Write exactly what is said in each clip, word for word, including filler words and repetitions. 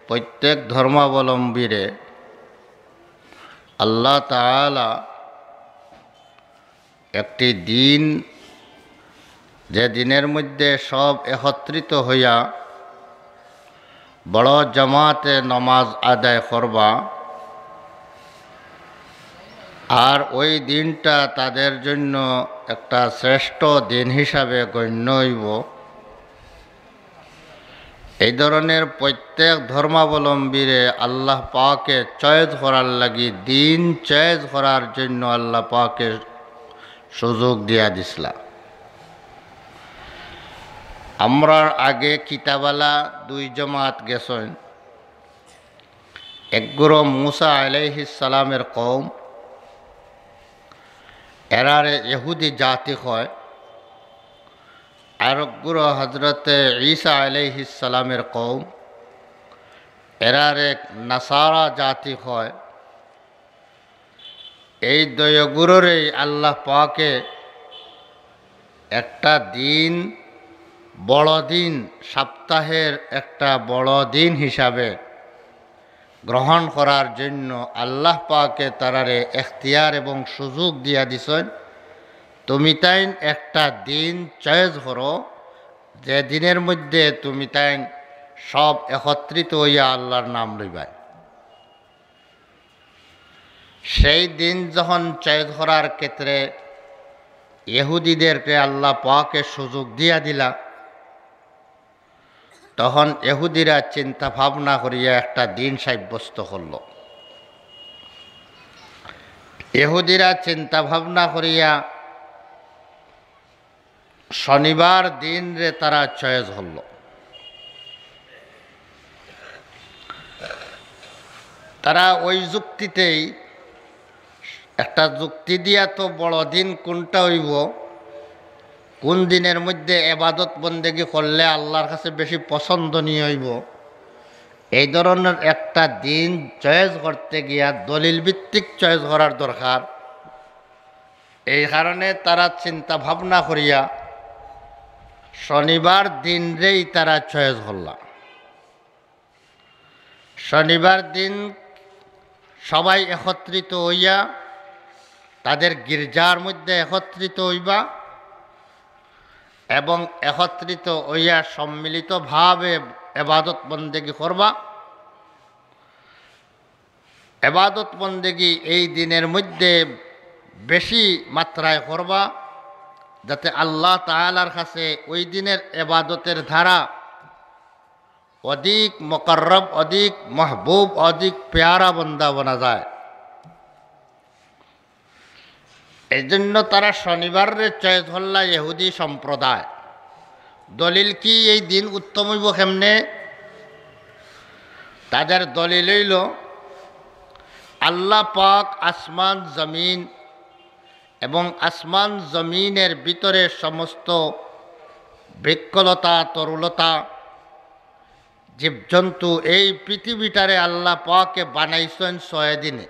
প্রত্যেক ধর্মাবলম্বীরে আল্লাহ তাআলা একটি দিন, যে দিনের মধ্যে সব একত্রিত হইয়া বড় জামাতে নমাজ আদায় করবা, আর ওই দিনটা তাদের জন্য একটা শ্রেষ্ঠ দিন হিসাবে গণ্য হইব। এই ধরনের প্রত্যেক ধর্মাবলম্বীরে আল্লাহ পাকে চয়েস করার লাগি, দিন চয়েস করার জন্য আল্লাহ পাকে সুযোগ দিয়া দিছলা। আমরার আগে কিতাবালা দুই জমাত গেছইন, একগুলো মুসা আলাইহিস সালামের কওম, এরারে ইহুদি জাতি কয়, আর একগুলো হজরতে ঈসা আলাইহিস সালামের কওম, এরারে নাসারা জাতি কয়। এই দুইগুলোরেই আল্লাহ পাকে একটা দিন, বড় দিন, সপ্তাহের একটা বড় দিন হিসাবে গ্রহণ করার জন্য আল্লাহ পাকে তারারে এখতিয়ার এবং সুযোগ দিয়া দিছইন, তুমি তাইন একটা দিন চয়েস করো, যে দিনের মধ্যে তুমি তাইন সব একত্রিত হইয়া আল্লাহর নাম লইবায়। সেই দিন যখন চয়েস করার ক্ষেত্রে ইহুদিদেরকে আল্লাহ পাকে সুযোগ দিয়া দিলা, তখন ইহুদিরা চিন্তা ভাবনা করিয়া একটা দিন সাব্যস্ত করল। ইহুদিরা চিন্তা ভাবনা করিয়া শনিবার দিনরে তারা চয়েস করল। তারা ওই যুক্তিতেই একটা যুক্তি দিয়া তো বড় দিন কোনটা হইব, কোন দিনের মধ্যে এবাদত বন্দেগী করলে আল্লাহর কাছে বেশি পছন্দনীয় হইব, এই ধরনের একটা দিন চয়েস করতে গিয়া দলিল ভিত্তিক চয়েস করার দরকার। এই কারণে তারা চিন্তা ভাবনা করিয়া শনিবার দিনরেই তারা চয়েস করলা। শনিবার দিন সবাই একত্রিত হইয়া তাদের গির্জার মধ্যে একত্রিত হইবা এবং একত্রিত হইয়া সম্মিলিতভাবে এবাদত বন্দেগী করবা। এবাদত বন্দেগী এই দিনের মধ্যে বেশি মাত্রায় করবা, যাতে আল্লাহ তাআলার কাছে ওই দিনের এবাদতের দ্বারা অধিক মুকাররব, অধিক মাহবুব, অধিক পেয়ারা বন্দা বনা যায়। এই জন্য তারা শনিবাররে চয়েস করলা ইহুদি সম্প্রদায়। দলিল কি, এই দিন উত্তম হইব কেমনে? তাদের দলিল হইল, আল্লাহ পাক আসমান জমিন এবং আসমান জমিনের ভিতরে সমস্ত বৃক্ষলতা, তরুলতা, জীবজন্তু, এই পৃথিবীটারে আল্লাহ পাকে বানাইছেন ছয় দিনে।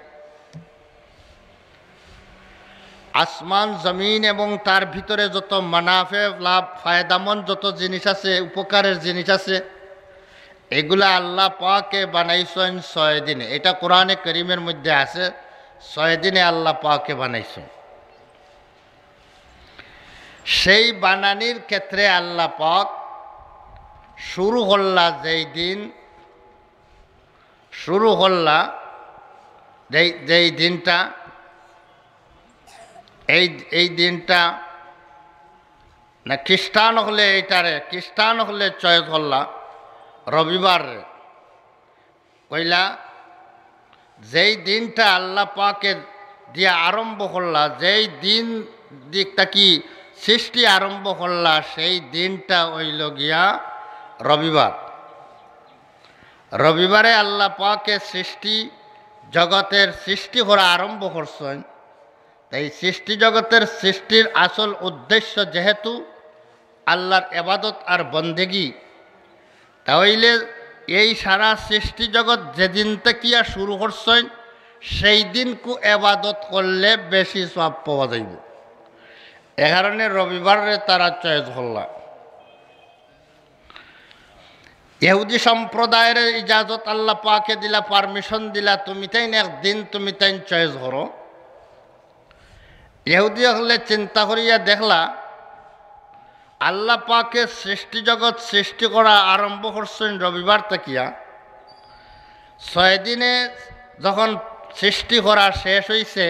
আসমান, জমিন এবং তার ভিতরে যত মানাফে লাভ, ফায়দামন্দ যত জিনিস আছে, উপকারের জিনিস আছে, এগুলা আল্লাহ পাকে বানাইছেন ছয় দিনে। এটা কোরআনে করিমের মধ্যে আছে, ছয় দিনে আল্লাহ পাকে বানাইছেন। সেই বানানির ক্ষেত্রে আল্লাহ পাক শুরু করলা যেই দিন, শুরু করলা যেই, যেই দিনটা, এই, এই দিনটা না, খ্রিস্টান হলে এইটারে, খ্রিস্টান হলে চয়েস করলা রবিবাররে। কইলা, যেই দিনটা আল্লাহ পাকে দিয়া আরম্ভ করলা, যেই দিন দিক থাকি সৃষ্টি আরম্ভ করলা, সেই দিনটা হইল গিয়া রবিবার। রবিবারে আল্লাহ পাকে সৃষ্টি জগতের সৃষ্টি করা আরম্ভ করছেন। তাই সৃষ্টি জগতের সৃষ্টির আসল উদ্দেশ্য যেহেতু আল্লাহর এবাদত আর বন্দেগী, তাহলে এই সারা সৃষ্টি জগৎ যেদিন থাকিয়া শুরু করছেন, সেই দিনকু এবাদত করলে বেশি সওয়াব পাওয়া যাইব। এ কারণে রবিবাররে তারা চয়েস করলা। ইহুদি সম্প্রদায়রে ইজাজত আল্লাহ পাকে দিলা, পারমিশন দিলা, তুমি তাইন একদিন তুমি তাইন চয়েস করো। ইহুদি অকলে চিন্তা করিয়া দেখলা, আল্লাহ পাকে সৃষ্টি জগৎ সৃষ্টি করা আরম্ভ করছইন রবিবার থাকিয়া। ছয় দিনে যখন সৃষ্টি করা শেষ অইছে,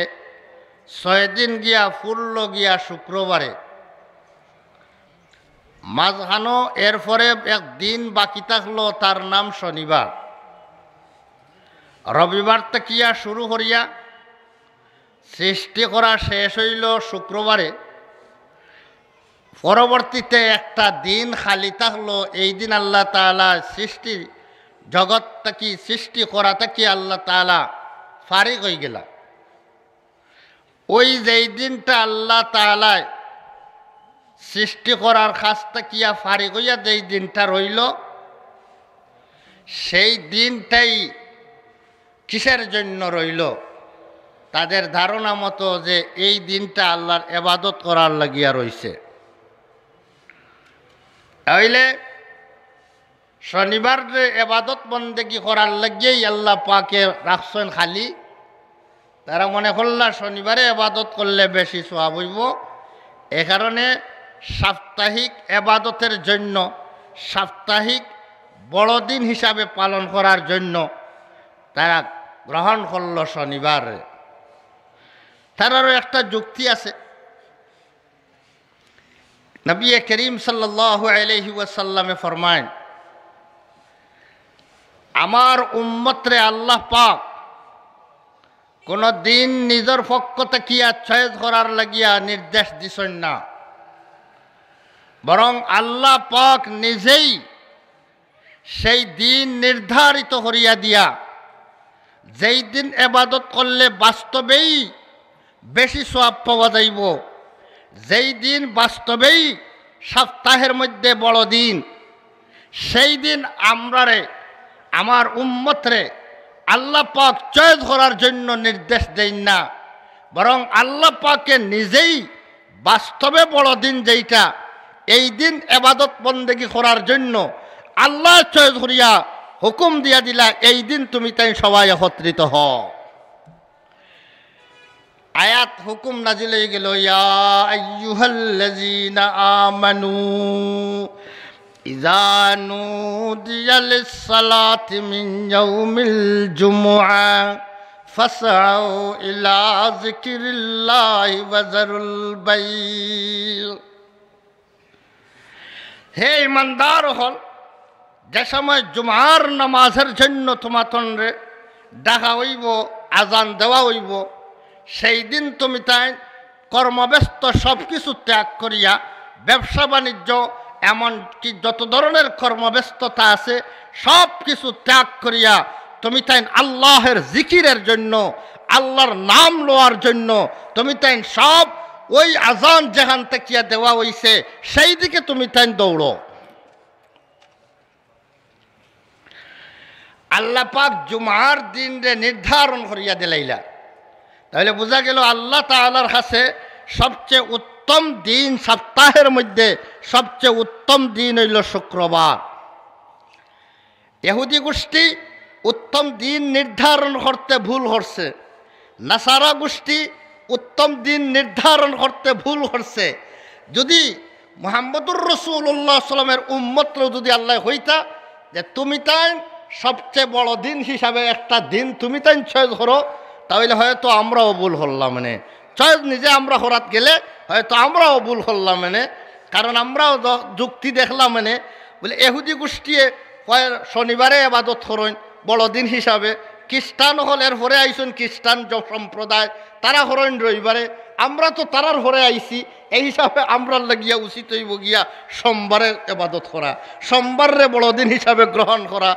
ছয় দিন গিয়া ফুরলো গিয়া শুক্রবারে। মাঝখানো এরপরে এক দিন বাকি থাকলো, তার নাম শনিবার। রবিবার থাকিয়া শুরু করিয়া সৃষ্টি করা শেষ অইলো শুক্রবারে। পরবর্তীতে একটা দিন খালি থাকলো, এই দিন আল্লাহ তাআলা সৃষ্টি জগৎ থাকি, সৃষ্টি করা থাকি আল্লাহ তাআলা ফারিগ অইগেলা। ওই যেই দিনটা আল্লাহ তাআলায় সৃষ্টি করার কাজ থাকিয়া ফারিগ অইয়া যেই দিনটা রইলো, সেই দিনটাই কিসের জন্য রইলো? তাদের ধারণা মতো যে এই দিনটা আল্লাহর এবাদত করার লাগিয়া রইছে। তাইলে শনিবার যে এবাদত বন্দেগি করার লাগিয়াই আল্লাহ পাকে রাখছইন খালি। তারা মনে করলা শনিবারে এবাদত করলে বেশি সওয়াব অইবো, এ কারণে সাপ্তাহিক এবাদতের জন্য, সাপ্তাহিক বড়দিন হিসাবে পালন করার জন্য তারা গ্রহণ করলো শনিবার। তারারও একটা যুক্তি আছে। নবী করিম সাল্লাল্লাহু আলাইহি ওয়াসাল্লামে ফরমাইন, আমার উম্মতরে আল্লাহ পাক কোনো দিন নিজর পক্ষ থাকিয়া চয়েস করার লাগিয়া নির্দেশ দিছইন না, বরং আল্লাহ পাক নিজেই সেই দিন নির্ধারিত করিয়া দিয়া, যেই দিন এবাদত করলে বাস্তবেই বেশি সওয়াব পাওয়া যাইবো, যেই দিন বাস্তবেই সপ্তাহের মধ্যে বড় দিন, সেই দিন আমরারে, আমার উম্মতরে আল্লাহ পাক চয়েস করার জন্য নির্দেশ দেইন না, বরং আল্লাহ পাকে নিজেই বাস্তবে বড় দিন যেইটা, এই দিন এবাদত বন্দেগি করার জন্য আল্লাহ চয়েস করিয়া হুকুম দিয়া দিলা, এই দিন তুমি তাইন সবাই একত্রিত হও। আয়াত হুকুম নাজিল অইগেলো, ইয়া আইয়ুহাল্লাযীনা আমানু ইযা নুদিয়া লিস-সালাতি মিন ইয়াউমিল জুমুআ ফাসআউ ইলা যিকরিল্লাহি ওয়া যারুল বাই'। হে ইমানদার অকল, যে সময় জুমার নামাজের জন্য তুমাতনরে ডাকা অইবো, আজান দেওয়া অইবো, সেই দিন তুমি তাইন কর্মব্যস্ত সব কিছু ত্যাগ করিয়া, ব্যবসা বাণিজ্য, এমনকি যত ধরনের কর্মব্যস্ততা আছে, সব কিছু ত্যাগ করিয়া তুমি তাইন আল্লাহর জিকিরের জন্য, আল্লাহর নাম লওয়ার জন্য তুমি তাইন সব ওই আজান যেখান থাকিয়া দেওয়া অইছে, সেই দিকে তুমি তাইন দৌড়ো। আল্লাহ পাক জুমার দিনরে নির্ধারণ করিয়া দিলাইলা, তাহলে বুঝা গেল আল্লাহ তাআলার কাছে সবচেয়ে উত্তম দিন, সপ্তাহের মধ্যে সবচেয়ে উত্তম দিন অইলো শুক্রবার। ইহুদি গোষ্ঠী উত্তম দিন নির্ধারণ করতে ভুল করছে, নাসারা গোষ্ঠী উত্তম দিন নির্ধারণ করতে ভুল করছে। যদি মুহাম্মদুর রাসূলুল্লাহ সাল্লামের উম্মতরে যদি আল্লাহ কইতা যে তুমি তাইন সবচেয়ে বড় দিন হিসাবে একটা দিন তুমি তাইন চয়েস করো, তাহলে হয়তো আমরাও ভুল করলাম, মানে চয়েস নিজে আমরা করাত গেলে হয়তো আমরাও ভুল করলাম, মানে কারণ আমরাও য-, যুক্তি দেখলাম, মানে বলে এহুদি গোষ্ঠীয়ে কয় শনিবারে এবাদত করইন বড় দিন হিসাবে, খ্রিস্টান অকল এর পরে আইছইন, খ্রিস্টান য-, সম্প্রদায়, তারা করইন রবিবারে, আমরা তো তারার পরে আইছি, এই হিসাবে আমরার লাগিয়া উচিত অইবো গিয়া সোমবারে এবাদত করা, সোমবাররে বড় দিন হিসাবে গ্রহণ করা।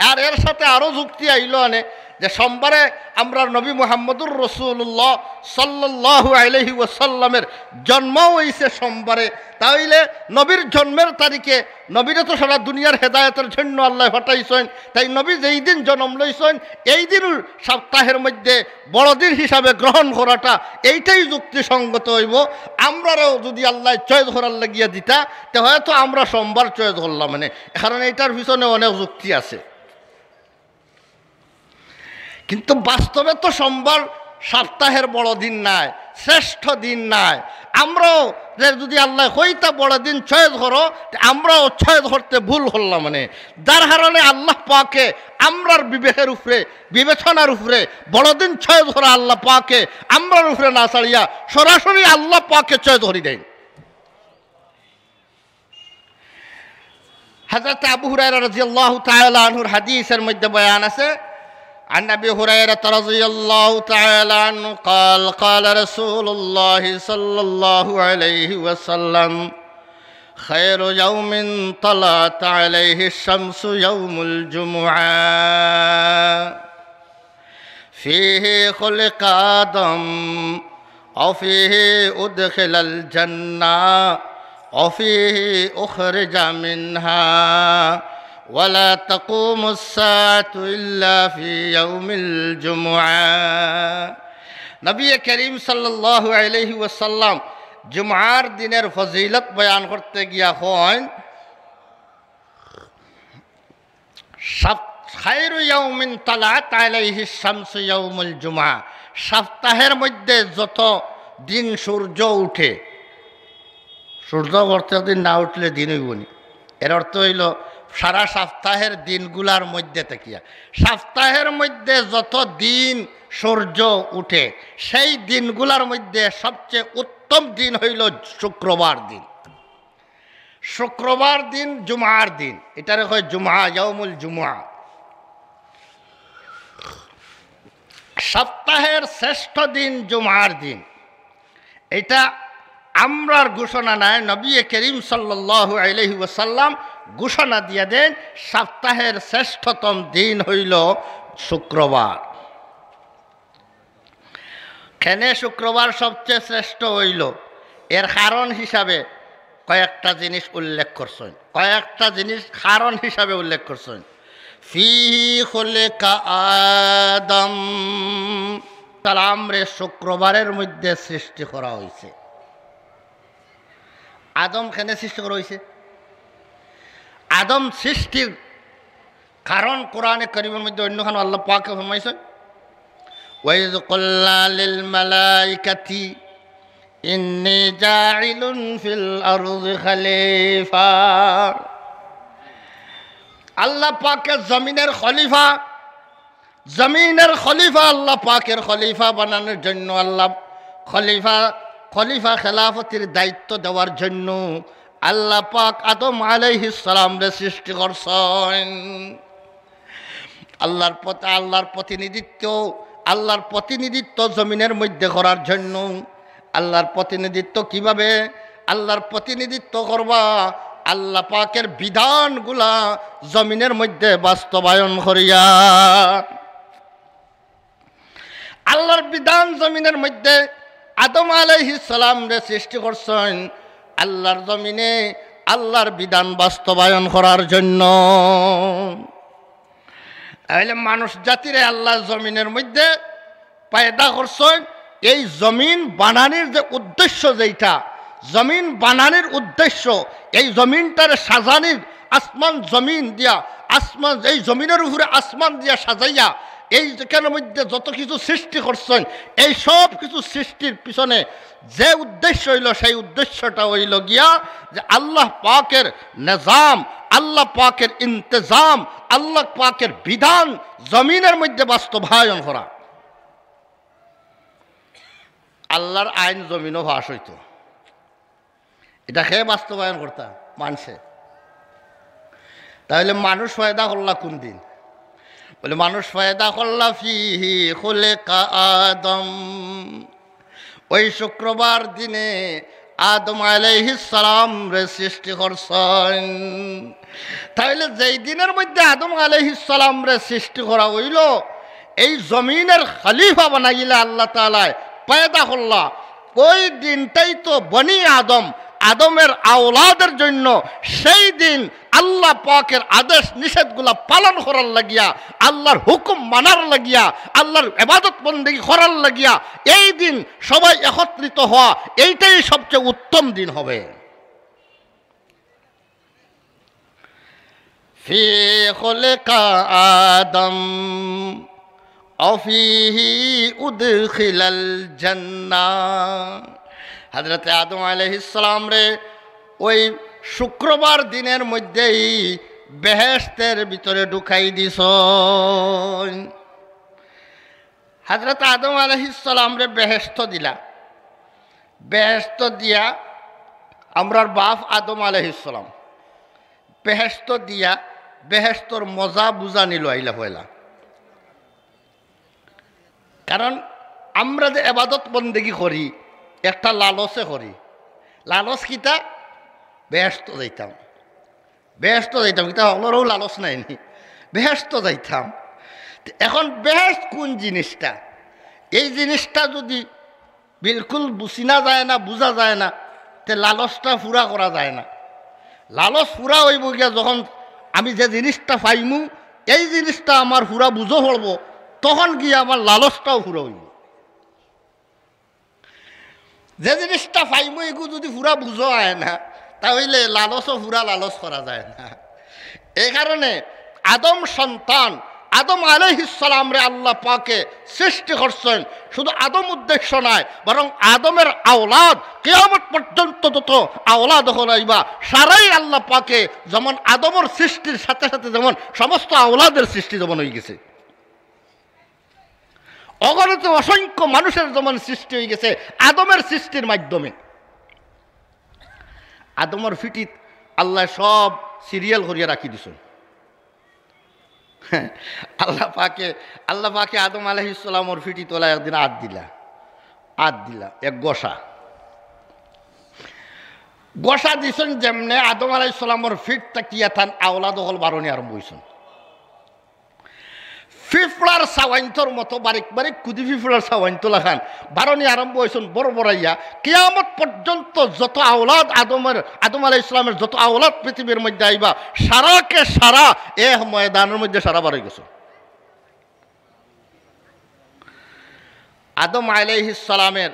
আর এর সাথে আরও যুক্তি আইলো আনে যে সোমবারে আমরার নবী মুহাম্মদুর রাসূলুল্লাহ সাল্লাল্লাহু আলাইহি ওয়াসাল্লামের জন্ম অইছে সোমবারে, তাইলে নবীর জন্মের তারিখে নবীরে তো সারা দুনিয়ার হেদায়েতের জন্য আল্লায় পাঠাইছইন, তাই নবী যেই দিন জন্ম লইছইন এই দিন সপ্তাহের মধ্যে বড়দিন হিসাবে গ্রহণ করাটা এইটাই যুক্তিসঙ্গত অইবো। আমরারেও যদি আল্লায় choice করার লাগিয়া দিতা, তে হয়তো আমরা সোমবার choice করলাম, মানে, কারণ এইটার পিছনে অনেক যুক্তি আছে। কিন্তু বাস্তবে তো সোমবার সপ্তাহের বড়দিন নায়, শ্রেষ্ঠ দিন নায়। আমরাও যে যদি আল্লায় কইতা বড়দিন choice করো, তে আমরাও choice করতে ভুল করলাম, মানে, যার কারণে আল্লাহ পাকে আমরার বিবেকের উপরে, বিবেচনার উপরে বড়দিন choice করা আল্লাহ পাকে আমরার উপরে না ছাড়িয়া সরাসরি আল্লাহ পাকে choice করি দেন। হযরত আবু হুরায়রা রাদিয়াল্লাহু তাআলা আনহুর হাদিসের মধ্যে বয়ান আছে, عن أبي هريرة رضي الله تعالى عنه قال قال رسول الله صلى الله عليه وسلم خير يوم طلعت عليه الشمس يوم الجمعة فيه خلق آدم وفيه أدخل الجنة وفيه أخرج منها ولا تقوم الساعة إلا في يوم الجمعة. নবী করিম সাল্লাল্লাহু আলাইহি ওয়াসাল্লাম জুমার দিনের ফজিলত বয়ান করতে গিয়া কইন, সাপ-, খায়রু ইয়াউমিন তালাআত আলাইহিশ শামসু ইয়াউমুল জুমআ, সপ্তাহের মধ্যে যত দিন সূর্য উঠে, সূর্য প্রত্যেক দিন না উঠলে দিন অইবো নি? এর অর্থ অইলো সারা সপ্তাহের দিনগুলার মধ্যে থাকিয়া, সপ্তাহের মধ্যে যত দিন সূর্য উঠে, সেই দিনগুলার মধ্যে সবচেয়ে উত্তম দিন অইলো শুক্রবার দিন। শুক্রবার দিন, জুমার দিন, এটারে কয় জুমা, ইয়াউমুল জুমা। সপ্তাহের শ্রেষ্ঠ দিন জুমার দিন, এটা আমরার ঘোষণা নায়, নবী করিম সাল্লাল্লাহু আলাইহি ওয়াসাল্লাম ঘোষণা দিয়া দেন, সপ্তাহের শ্রেষ্ঠতম দিন অইলো শুক্রবার। কেনে শুক্রবার সবচেয়ে শ্রেষ্ঠ অইলো, এর কারণ হিসাবে কয়েকটা জিনিস উল্লেখ করছইন, কয়েকটা জিনিস কারণ হিসাবে উল্লেখ করছইন। ফিহি খুলিকা আদম, সালামরে শুক্রবারের মধ্যে সৃষ্টি করা অইছে। আদম কেনে সৃষ্টি করা অইছে? আদম সৃষ্টির কারণ কোরআনে করিমের মধ্যে অন্যখানো আল্লাহ পাকে ফরমাইছইন, "ওয়াইজ কুলনা লিল মালাইকাতি ইন্নী জাইলুন ফিল আরদি খালিফা।" আল্লাহ পাকে জমিনের খলিফা, জমিনের খলিফা, আল্লাহ পাকের খলিফা বানানোর জন্য আল্লাহ খলিফা, খলিফা খেলাফতির দায়িত্ব দেওয়ার জন্য আল্লাহ পাক আদম আলাইহিস সালামরে সৃষ্টি করছইন। আল্লাহর পথ-, আল্লাহর প্রতিনিধিত্ব, আল্লাহর প্রতিনিধিত্ব জমিনের মধ্যে করার জন্য। আল্লাহর প্রতিনিধিত্ব কিভাবে? আল্লাহর প্রতিনিধিত্ব করবা আল্লাহ পাকের বিধানগুলা জমিনের মধ্যে বাস্তবায়ন করিয়া। আল্লাহর বিধান জমিনের মধ্যে আদম আলাইহিস সালামরে সৃষ্টি করছইন আল্লাহর জমিনে আল্লাহর বিধান বাস্তবায়ন করার জন্য। তাইলে মানুষ জাতিরে আল্লাহ জমিনের মধ্যে পয়দা করছইন, এই জমিন বানানির যে উদ্দেশ্য, যেইটা জমিন বানানির উদ্দেশ্য, এই জমিনটারে সাজানির, আসমান জমিন দিয়া, আসমান, এই জমিনের উপরে আসমান দিয়া সাজাইয়া, এই যেখানের মধ্যে যত কিছু সৃষ্টি করছইন, এই সব কিছু সৃষ্টির পিছনে যে উদ্দেশ্য অইলো, সেই উদ্দেশ্যটা অইলো গিয়া যে আল্লাহ পাকের নিজাম, আল্লাহ পাকের ইন্তেজাম, আল্লাহ পাকের বিধান জমিনের মধ্যে বাস্তবায়ন করা। আল্লাহর আইন জমিনো পাশ অইতো, এটা কে বাস্তবায়ন করতা? মানষে। তাইলে মানুষ পয়দা করলা কোন দিন? বলে, মানুষ পয়দা করলা ফিহি খুলিকা আদম, ওই শুক্রবার দিনে আদম আলাইহিস সালামরে সৃষ্টি করছইন। তাইলে যেই দিনের মধ্যে আদম আলাইহিস সালামরে সৃষ্টি করা অইলো, এই জমিনের খলিফা বানাইলা আল্লাহ তাআলায়, পয়দা করলা, ওই দিনটাই তো বনি আদম, আদমের আওলাদের জন্য সেই দিন আল্লাহ পাকের আদেশ নিষেধগুলা পালন করার লাগিয়া, আল্লাহর হুকুম মানার লাগিয়া, আল্লাহর ইবাদত বন্দেগী করার লাগিয়া এই দিন সবাই একত্রিত হওয়া, এইটাই সবচেয়ে উত্তম দিন হবে। ফি খুলিকা আদম ওয়া ফিহি উদখিলাল জান্নাহ। হযরতে আদম আলাইহিস সালামরে ওই শুক্রবার দিনের মধ্যেই বেহেশতের ভিতরে ঢুকাই দিছইন। হযরত আদম আলাইহিস সালামরে বেহেশত দিলা। বেহেশত দিয়া আমরার বাপ আদম আলাইহিস সালাম বেহেশত দিয়া বেহেশতর মজা বুঝা নিল আইলা পয়লা। কারণ আমরা যে ইবাদত বন্দেগী করি, একটা লালসে করি। লালস কিতা? বেহেশত যাইতাম, বেহেশত যাইতাম। কিতা, হকলরও লালস নাই নি? বেহেশত যাইতাম। তে এখন বেহেশত কোন জিনিসটা? এই জিনিসটা যদি বিলকুল বুঝি না যায় না, বুঝা যায় না, তে লালসটা পুরা করা যায় না। লালস পুরা অইবো গিয়া যখন আমি যে জিনিসটা পাইমু, এই জিনিসটা আমার পুরা বুঝো পড়বো, তখন গিয়া আমার লালসটাও পুরা অইবো। যে জিনিসটা পাইমু, এগু যদি পুরা বুঝো অয় না, তা অইলে লালসও পুরা লালস করা যায় না। এই কারণে আদম সন্তান, আদম আলাইহিস সালামরে আল্লাহ পাকে সৃষ্টি করছইন। শুধু আদম উদ্দেশ্য নয়, বরং আদমের আওলাদ, কিয়ামত পর্যন্ত যত আওলাদ অকল আইবা, সারাই আল্লাহ পাকে যেমন আদমর সৃষ্টির সাথে সাথে যেমন সমস্ত আওলাদের সৃষ্টি যেমন অইগেছে, অগণিত অসংখ্য মানুষের যেমন সৃষ্টি অইগেছে আদমের সৃষ্টির মাধ্যমে। আদমর ফিটিত আল্লায় সব সিরিয়াল করিয়া রাখি দিছইন। আল্লাহ পাকে, আল্লাহ পাকে আদম আলাইহিস সালামর ফিটিত ওলা একদিন আত দিলা, আত দিলা, এক ঘষা, ঘষা দিছইন যেমনে আদম আলাইহিস সালামর ফিট থাকিয়া তান আওলাদ অকল বারনি আরম্ভ অইছইন। ফিফড়ার চাওয়াইন্তর মতো বারিক বারিক কুদি ফিফড়ার চাওয়াইন্ত লাখান বারনি আরম্ভ অইছইন বড় বড়াইয়া। কিয়ামত পর্যন্ত যত আওলাদ আদমের, আদম আলাইহিস সালামের যত আওলাদ পৃথিবীর মধ্যে আইবা, সারাকে সারা এক ময়দানর মধ্যে সারা বারই গেছে। আদম আলাইহিস সালামের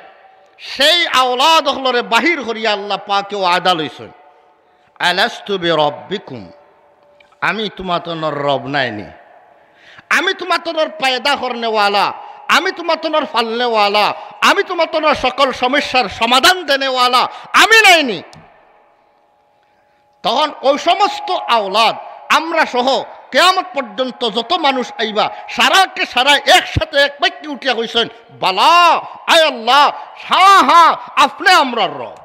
সেই আওলাদ অকলরে বাহির করিয়া আল্লাহ পাকে ওয়াদা লইছইন, "আলাস্তু বিরাব্বিকুম, আমি তুমাতনর রব নায়নি? আমি তুমাতনর পয়দা করনেওয়ালা, আমি তুমাতনর ফালনেওয়ালা, আমি তুমাতনর সকল সমস্যার সমাধান দেনেওয়ালা আমি নায়নি?" তখন ওই সমস্ত আওলাদ, আমরা সহ কিয়ামত পর্যন্ত যত মানুষ আইবা, সারাকে সারা একসাথে এক বাক্যে উঠিয়া কইছইন, "বালা, আয় আল্লাহ, হ্যাঁ, হ্যাঁ, আপনে আমরার রব।"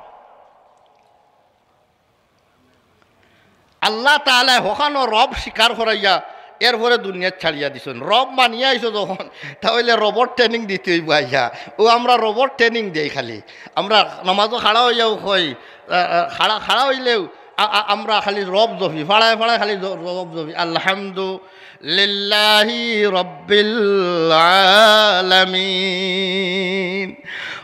আল্লাহ তাআলায় হখানো রব স্বীকার করাইয়া এরপরে দুনিয়াত ছাড়িয়া দিছইন। রব মানিয়া আইছো যখন, তা অইলে রবর training দিতে অইবো আইয়া। ও আমরা রবর training দেই খালি। আমরা নামাজো খাড়া অইয়াও কই, আ, আ, খাড়া, খাড়া অইলেও আ-, আ-, আমরা খালি রব জপি, ফাড়ায় ফাড়ায় খালি জ-, রব জপি। আলহামদুলিল্লাহি রাব্বিল আলামিন।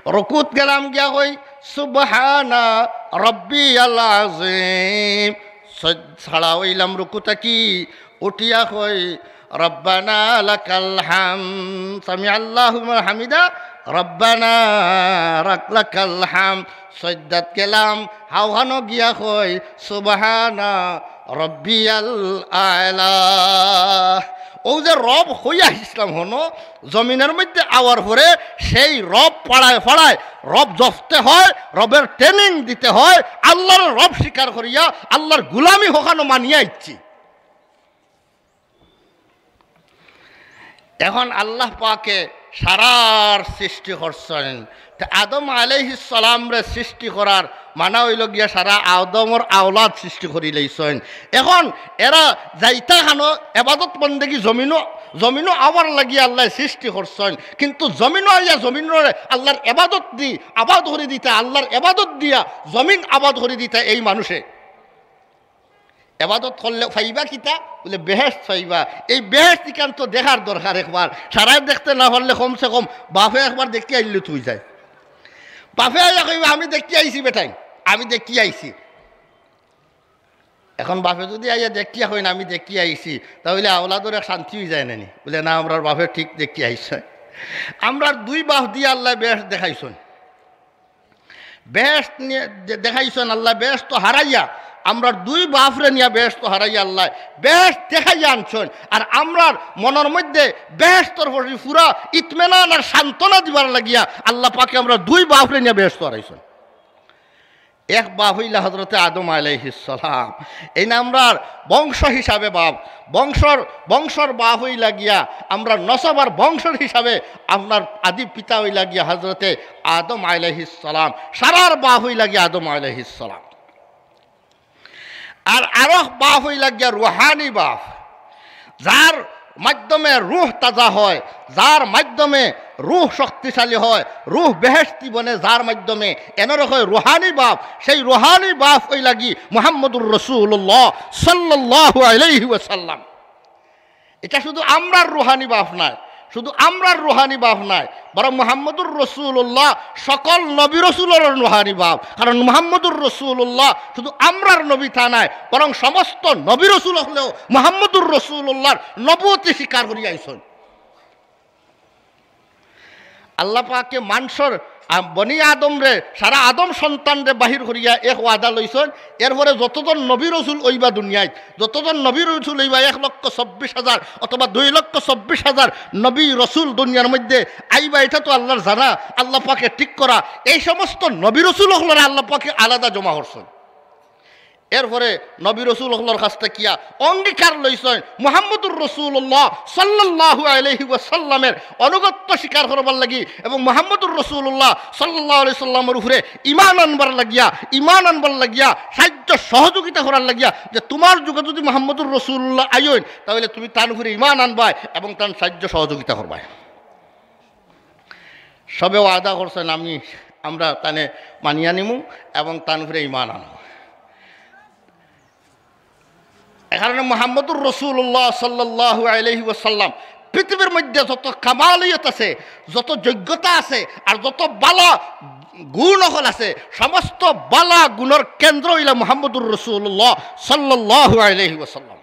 রুকুত গেলাম গিয়া কই, "সুবহানা রাব্বিয়াল আযীম।" সজ-, খাড়া অইলাম রুকু থাকি, উঠিয়া কই, "রব্বানা লাকাল হামদ, সামি আল্লাহু লিমান হামিদা, রব্বানা রাক-, লাকাল হামদ।" সজদাত গেলাম, হাওখানো গিয়া কই, "সুবহানা রব্বিয়াল আলা।" অউ যে রব কইয়া আইছলাম হনো, জমিনর মধ্যে আওয়ার পরে সেই রব ফাড়ায় ফাড়ায় রব জপতে হয়, রবের training দিতে হয়, আল্লাহর রব স্বীকার করিয়া আল্লাহর গুলামি হখানো মানিয়া আইছি। এখন আল্লাহ পাকে সারার সৃষ্টি করছইন। তে আদম আলাইহিস সালামরে সৃষ্টি করার মানা অইলো গিয়া সারা আদমর আওলাদ সৃষ্টি করি লইছইন। এখন এরা যাইতা খানো এবাদত বন্দেগি জমিনো, জমিনো আওয়ার লাগিয়া আল্লায় সৃষ্টি করছইন। কিন্তু জমিনো আইয়া জমিনরে আল্লাহর এবাদত দি আবাদ করি দিতা, আল্লাহর এবাদত দিয়া জমিন আবাদ করি দিতা এই মানুষে। এবাদত করলে পাইবা কিতা? বুলে, "বেহেশত পাইবা।" এই বেহেশত ইখান তো দেখার দরকার একবার। সারায় দেখতে না পারলে কমসে কম বাফে একবার দেখিয়া আইলে তো অইযায়। বাফে আইয়া কইবা, "আমি দেখিয়া আইছি বেটাইন, আমি দেখিয়া আইছি।" এখন বাফে যুদি আইয়া দেখিয়া কইন, "আমি দেখিয়া আইছি," তা অইলে আওলাদর এক শান্তি অইযায় না নি? বুলে, "না, আমরার বাফে ঠিক দেখিয়া আইছে।" আমরার দুই বাফ দিয়া আল্লায় বেহেশত দেখাইছইন। বেহেশত নিয়া দে-, দেখাইছইন আল্লায়, বেহেশত তো হারাইয়া, আমরার দুই বাফরে নিয়া বেহেশত তো হারাইয়া আল্লায় বেহেশত দেখাইয়া আনছইন। আর আমরার মনর মধ্যে বেহেশতর প্রতি পুরা ইতমিনান আর সান্ত্বনা দিবার লাগিয়া আল্লাহ পাকে আমরার দুই বাফরে নিয়া বেহেশত তো হারাইছইন। এক বাফ অইলা হযরতে আদম আলাইহিস সালাম। এইন আমরার বংশ হিসাবে বাফ, বংশর, বংশর বাফ অইলা গিয়া, আমরার নসব আর বংশর হিসাবে আমরার আদি পিতা অইলা গিয়া হযরতে আদম আলাইহিস সালাম, সারার বাফ অইলা গিয়া আদম আলাইহিস সালাম। আর আরক বাফ অইলা গিয়া রুহানি বাফ, যার মাধ্যমে রুহ তাজা হয়, যার মাধ্যমে রুহ শক্তিশালী হয়, রুহ বেহেশতি বনে, যার মাধ্যমে, এনরে কয় রুহানি বাফ। সেই রুহানি বাফ অইলা গি মুহাম্মদুর রাসূলুল্লাহ সাল্লাল্লাহু আলাইহি ওয়াসাল্লাম। ইটা শুধু আমরার রুহানি বাফ নায়, শুধু আমরার রুহানি বাফ নায়, বরং মুহাম্মদুর রাসূলুল্লাহ সকল নবী রসুলর রুহানি বাফ। কারণ মুহাম্মদুর রাসূলুল্লাহ শুধু আমরার নবী তা নায়, বরং সমস্ত নবী রসুল অকলেও মুহাম্মদুর রাসূলুল্লাহর নবুয়তি স্বীকার করিয়া আইছইন। আল্লাহ পাকে মানষর, আ, বনি আদমরে, সারা আদম সন্তানরে বাহির করিয়া এক ওয়াদা লইছইন। এরপরে যতজন নবী রসুল অইবা দুনিয়াত, যতজন নবী রসুল অইবা, এক লক্ষ চব্বিশ হাজার অথবা দুই লক্ষ চব্বিশ হাজার নবী রসুল দুনিয়ার মধ্যে আইবা, ইটা তো আল্লাহর জানা, আল্লাহ পাকে ঠিক করা। এই সমস্ত নবী রসুল অকলরে আল্লাহ পাকে আলাদা জমা করছইন। এরপরে নবী রসুল অকলর কাছ থাকিয়া অঙ্গীকার লইছইন মুহাম্মদুর রাসূলুল্লাহ সাল্লাল্লাহু আলাইহি ওয়াসাল্লামের আনুগত্য স্বীকার করবার লাগি এবং মুহাম্মদুর রাসূলুল্লাহ সাল্লাল্লাহু আলাইহি সাল্লামর উপরে ঈমান আনবার লাগিয়া, ঈমান আনবার লাগিয়া, সাহায্য সহযোগিতা করার লাগিয়া, যে তুমার যুগে যুদি মুহাম্মদুর রাসূলুল্লাহ আইন, তাইলে তুমি তান উপরে ঈমান আনবায় এবং তান সাহায্য সহযোগিতা করবায়। সবে ওয়াদা করছইন, আমি, আমরা তানে মানিয়া নিমু এবং তান উপরে ঈমান আনমু। এ কারণে মুহাম্মদুর রাসূলুল্লাহ সাল্লাল্লাহু আলাইহি ওয়াসাল্লাম পৃথিবীর মধ্যে যত কামালিয়ত আছে, যত যোগ্যতা আছে, আর যত বালা গুণ অকল আছে, সমস্ত বালা গুণর কেন্দ্র অইলা মুহাম্মদুর রাসূলুল্লাহ সাল্লাল্লাহু আলাইহি ওয়াসাল্লাম।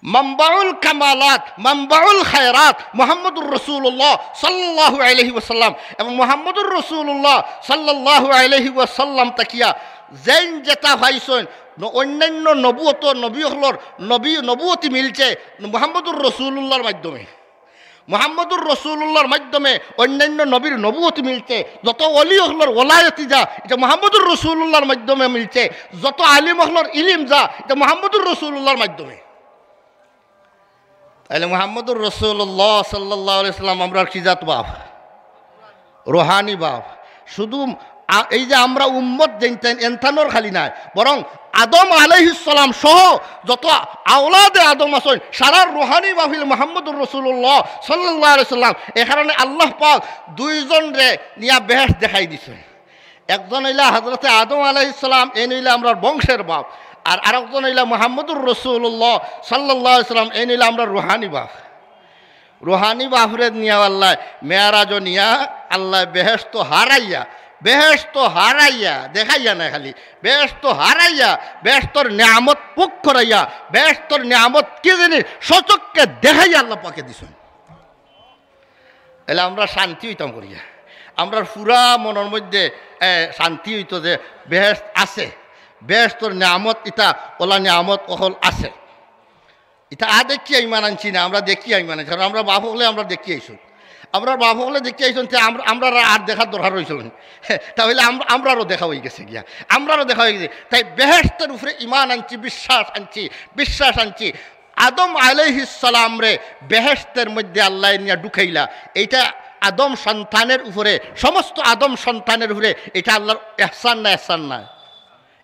মানবাউল কামালাত, মানবাউল খায়রাত মুহাম্মদুর রাসূলুল্লাহ সাল্লাল্লাহু আলাইহি ওয়াসাল্লাম। এবং মুহাম্মদুর রাসূলুল্লাহ সাল্লাল্লাহু আলাইহি ওয়াসাল্লাম থাকিয়া যেইন যেটা পাইছইন, ন-, অন্যান্য নবুয়ত, নবী অকলর নবী, নবুয়তি মিলছে মুহাম্মদুর রাসূলুল্লাহর মাধ্যমে। মুহাম্মদুর রাসূলুল্লাহর মাধ্যমে অন্যান্য নবীর নবুয়তি মিলছে, যত ওলি অকলর ওলায়তি যা, ইটা মুহাম্মদুর রাসূলুল্লাহর মাধ্যমে মিলছে, যত আলিম অকলর ইলিম যা, ইটা মুহাম্মদুর রাসূলুল্লাহর মাধ্যমে। তাইলে মুহাম্মদুর রাসূলুল্লাহ সাল্লাল্লাহু আলাইহি ওয়াসাল্লাম আমরার কি জাত বাফ? রুহানি বাফ। শুধু আ-, এই যে আমরা উম্মত যেইন তাইন এনতানর খালি নায়, বরং আদম আলাইহিস সালাম সহ যত আওলাদে আদম আছইন, সারার রুহানি বাফ অইলা মুহাম্মদুর রাসূলুল্লাহ সাল্লাল্লাহু আলাইহি ওয়াসাল্লাম। এ কারণে আল্লাহ পাক দুইজনরে নিয়া বেহেশত দেখাই দিছইন। একজন অইলা হযরতে আদম আলাইহিস সালাম, এইন অইলা আমরার বংশের বাফ, আর আরকজন অইলা মুহাম্মদুর রাসূলুল্লাহ সাল্লাল্লাহু আলাইহি ওয়াসাল্লাম, এইন অইলা আমরার রুহানি বাফ। রুহানি বাফরে নিয়া আল্লায় মেরাজো নিয়া আল্লায় বেহেশত হারাইয়া, বেহেশত হারাইয়া, দেখাইয়া না খালি, বেহেশত হারাইয়া, বেহেশতর নিয়ামত ভোগ করাইয়া, বেহেশতর নিয়ামত কি জিনিস স্বচক্ষে দেখাইয়া আল্লাহ পাকে দিছইন। তাইলে আমরা শান্তি অইতাম করিয়া, আমরার পুরা মনর মধ্যে, এ, শান্তি অইতো যে বেহেশত আছে, বেহেশতর নিয়ামত, ইতা অলা নিয়ামত অকল আছে। ইতা আ দেখিয়া ঈমান আনছি না, আমরা দেখিয়া ঈমান আনছি, কারণ আমরার বাফ অকলে আমরা দেখিয়া আইছইন, আমরার বাফ অকলে দেখিয়া আইছইন, তে আমরা, আমরার আর দেখার দরকার অইছিল না। তাইলে আমরা, আমরারও দেখা অইগেছে গিয়া, আমরারও দেখা অইগেছে। তাই বেহেশতর উপরে ঈমান আনছি, বিশ্বাস আনছি, বিশ্বাস আনছি। আদম আলাইহিস সালামরে বেহেশতর মধ্যে আল্লায় নিয়া ঢুকাইলা, এইটা আদম সন্তানের উপরে, সমস্ত আদম সন্তানের উপরে, এটা আল্লাহর এহসান না এহসান না?